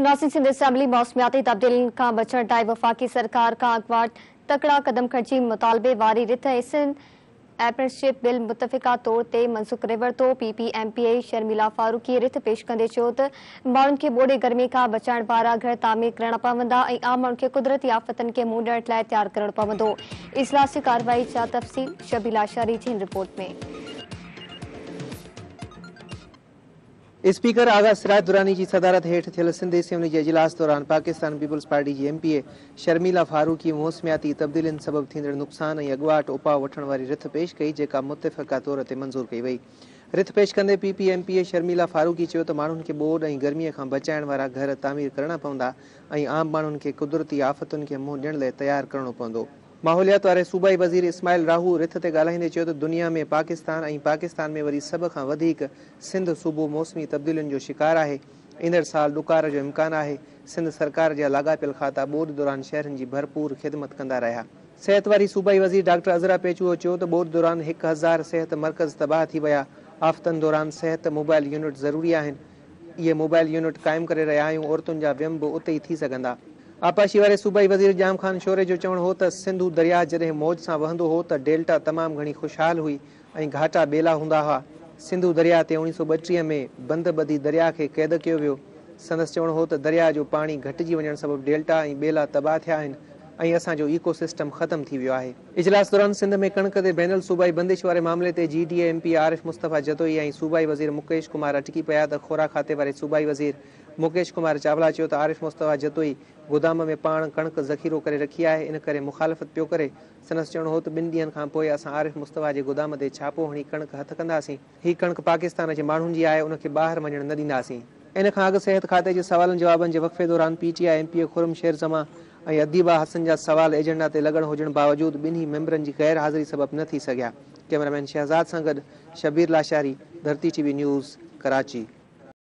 ناظرين سنڌ اسيمبلي موسمياتي تبديلين کان بچڻ لاء وفاقي سرڪار کان اڳواٽ تڪڙا قدم کڻجي مطالبي واري رٿ ۽ سنڌ اپرينٽسشپ بل متفقه طور تي منظور ڪري ورتو. P P M P A Sharmila Farooqui رٿ پيش ڪندي چيو ته ماڻهن کي ٻوڏ ۽ گرمي کان بچائڻ وارا گهر تعمير ڪرڻا پوندا ۽ عام ماڻهن کي قدرتي آفتن کي منهن ڏيڻ لاء تيار ڪرڻو پوندو. اجلاس جي ڪارروائي جا تفصيل شبير لاشاري جي هن رپورٽ ۾. اسپيڪر آغا سراج دراني جي صدارت هيٺ ٿيل سنڌ اسيمبلي جي اجلاس دوران پاڪستان پيپلز پارٽي جي M P A Sharmila Farooqui موسمياتي تبديلين سبب ٿيندڙ نقصان ۽ اڳواٽ اپاء وٺڻ واري رٿ پيش ڪئي جيڪا متفقه طور تي منظور ڪئي وئي. رٿ پيش ڪندي P P M P A Sharmila Farooqui چيو ته ماڻهن کي ٻوڏ ۽ گرمي کان بچائڻ وارا گهر تعمير ڪرڻا پوندا ۽ عام ماڻهن کي قدرتي آفتن کي منهن ڏيڻ لئه تيار ڪرڻو پوندو. ماحوليات واري صوبائي وزير اسماعيل راهو رٿ تي ڳالهائيندي چيو ته دنيا ۾ پاڪستان ۽ پاڪستان ۾ وري سڀ کان وڌيڪ سنڌ صوبو موسمي تبديلين جو شڪار آهي، ايندڙ سال ڏڪار جو امڪان آهي، سنڌ سرڪار جا لاڳاپيل کاتا ٻوڏ دوران شهرين جي ڀرپور خدمت ڪندا رهيا. صحت واري صوبائي وزير ڊاڪٽر عذرا پيچوهو چيو ته ٻوڏ دوران 1000 صحت مرڪز تباهه ٿي ويا، آفتن دوران صحت موبائل يونٽ ضروري آهن، اهي موبائل يونٽ قائم ڪري رهيا آهيون، عورتن جا ويم به اتي ئي ٿي سگهندا. آبپاشي واري صوبائي وزير ڄام خان شوري جو چوڻ هو ته سنڌو درياهه جڏهن موج سان وهندو هو ته ڊيلٽا تمام گهڻي خوشحال هئي ۽ گهاٽا ٻيلا هوندا هئا، سنڌو درياهه تي 1932 ۾ بند ٻڌي درياهه کي قيد ڪيو ويو. سندس چوڻ هو ته درياهه جو پاڻي گهٽجي وڃڻ سبب ڊيلٽا ۽ ٻيلا تباهه ٿيا آهن ۽ اسان جو ايڪو سسٽم ختم ٿي ويو آهي. اجلاس دوران سنڌ ۾ ڪڻڪ تي بين الصوبائي بندش واري معاملي تي G D A M P A Arif Mustafa Jatoi ۽ صوبائي وزير مڪيش ڪمار اٽڪي پيا ته خوراڪ کاتي واري صوبائي وزير مڪيش ڪمار چاولا چيو ته عارف مصطفيٰ جتوئي گودام ۾ پاڻ ڪڻڪ ذخيرو ڪري رکي آهي ان ڪري مخالفت پيو ڪري. سندس چوڻ هو ته ٻن ڏينهن کان پوء اسان عارف مصطفيٰ جي گودام تي ڇاپو هڻي ڪڻڪ هٿ ڪنداسين. هي ڪڻڪ پاڪستان جي ماڻهن جي آهي ان کي ٻاهر وڃڻ نه ڏينداسين. ان کان اڳ صحت کاتي جي سوالن جوابن جي وقفي دوران P T I M P A Khurram Sher Zaman ۽ Adeeba Hassan جا سوال ايجنڊا تي لڳڻ هجڻ باوجود ٻنهي ميمبرن جي غير حاضري سبب نه ٿي سگهيا. ڪئميرامين شهزاد سان گڏ Shabbir Lashari, Dharti T V news, Karachi.